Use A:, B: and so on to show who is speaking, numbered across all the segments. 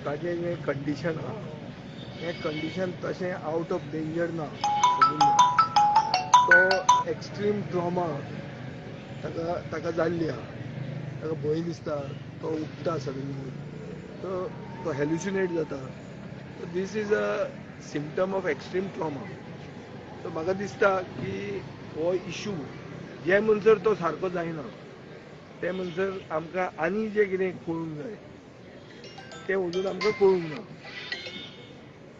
A: ताजें जें कंडिशन आहा हें कंडिशन तशें आवट ऑफ डेंजर ना. तो एक्स्ट्रीम ट्रॉमा ताका ताका जाल्ली आहा, ताका भंय दिसता, तो उठ्ठा सडनली, तो हेल्युसिनेट जाता. This is a symptom of extreme trauma. So म्हाका दिसता की हो इशू जे म्हणसर तो सारको जायना ते म्हणसर आमकां आनी जें कितें कळूंक जाय तें अजून आमकां कळूंक ना.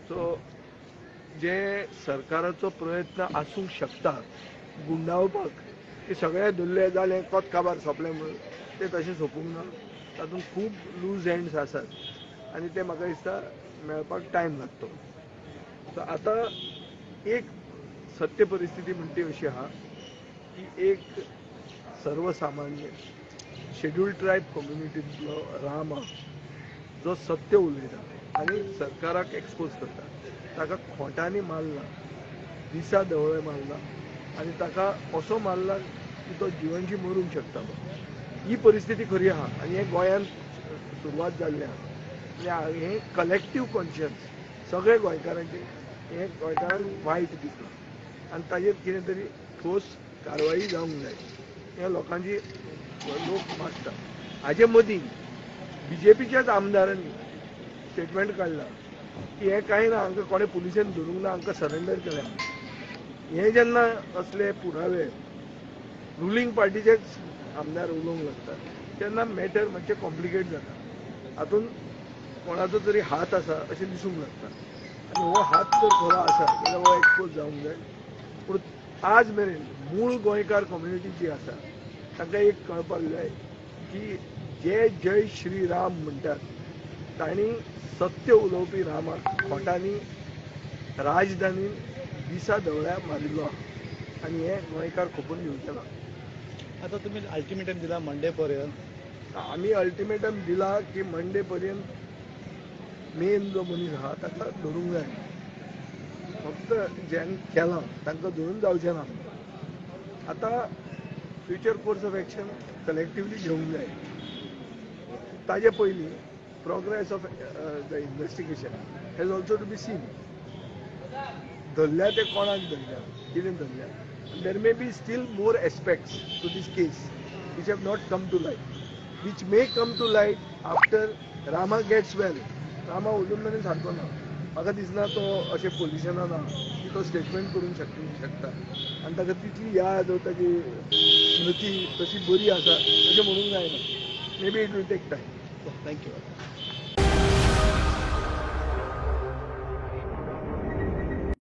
A: सो जे सरकाराचो प्रयत्न आसूंक शकता गुंडावपाक की सगळे धरले जाले कोत काबार सोंपले म्हणून, ते तशें सोंपूंक ना. तातूंत खूब लूज एंड्स आसात आनी ते म्हाका दिसता मेळपाक टायम लागतलो. सो आतां एक सत्य परिस्थिती म्हणटी अशी आहा की एक सर्वसामान्य शेड्युल्ड ट्रायब कम्युनिटींतलो रामा जो सत्य उलयता आनी सरकाराक एक्सपोज करता, ताका खोटांनी मारला, दिसा धवळे मारला आनी ताका असो मारला की तो जिवनशी मरूंक शकता. ही परिस्थिती खरी आहा आनी हें गोंयांत सुरवात जाल्ली आहा. आनी हें कलेक्टीव कॉन्शियन्स सगळे गोंयकारांचें हें गोंयकारांक वायट दिसलां आनी ताजेर कितें तरी ठोस कारवाई जावंक जाय हें लोकांची लोक मागता. हाजे मदीं बीजेपीच्याच आमदारांनी स्टेटमेंट काडला की हें कांय ना, हांकां कोणें पुलिसेन धरूंक ना, हांकां सरेंडर केलें. हें जेन्ना असले पुरावे रुलींग पार्टीचेच आमदार उलोवंक लागतात तेन्ना मॅटर मातशें कॉम्प्लिकेट जाता. हातूंत कोणाचो तरी हात आसा अशें दिसूंक लागता आनी हो हात जर खरो आसा जाल्यार हो एक्सपोज जावंक जाय. पूण आज मेरेन मूळ गोंयकार कम्युनिटी जी आसा तांकां एक कळपाक जाय की जे जय श्री राम म्हणटात तांणी सत्य उलोवपी रामाक खोटांनी राजधानीन दिसा धवळ्या मारिल्लो आहा आनी हें गोंयकार खपून घेवचे ना.
B: आतां तुमी अल्टिमेटम दिला मंडे पर्यंत.
A: आमी अल्टिमेटम दिला की मंडे पर्यंत मेन जो मनीस आहा ताका धरूंक जाय. फक्त ज्यान केलां तांकां धरून जावचें ना. आतां future course of action collectively घेवंक जाय. ताजे पयलीं progress of the investigation has also to be seen. धरल्या ते कोणाक धरल्या, कितें धरल्या, there may be still more aspects to this case which have not come to light, which may come to light after Rama gets well. Rama अजून मेरेन सारको ना, म्हाका दिसना तो अशें पोजिशनान ना की तो स्टेटमेंट करूंक शकता आनी ताका तितली याद ताजी स्मृती तशी बरी आसा अशें म्हणूंक जायना. Maybe it will take time.
B: Thank you.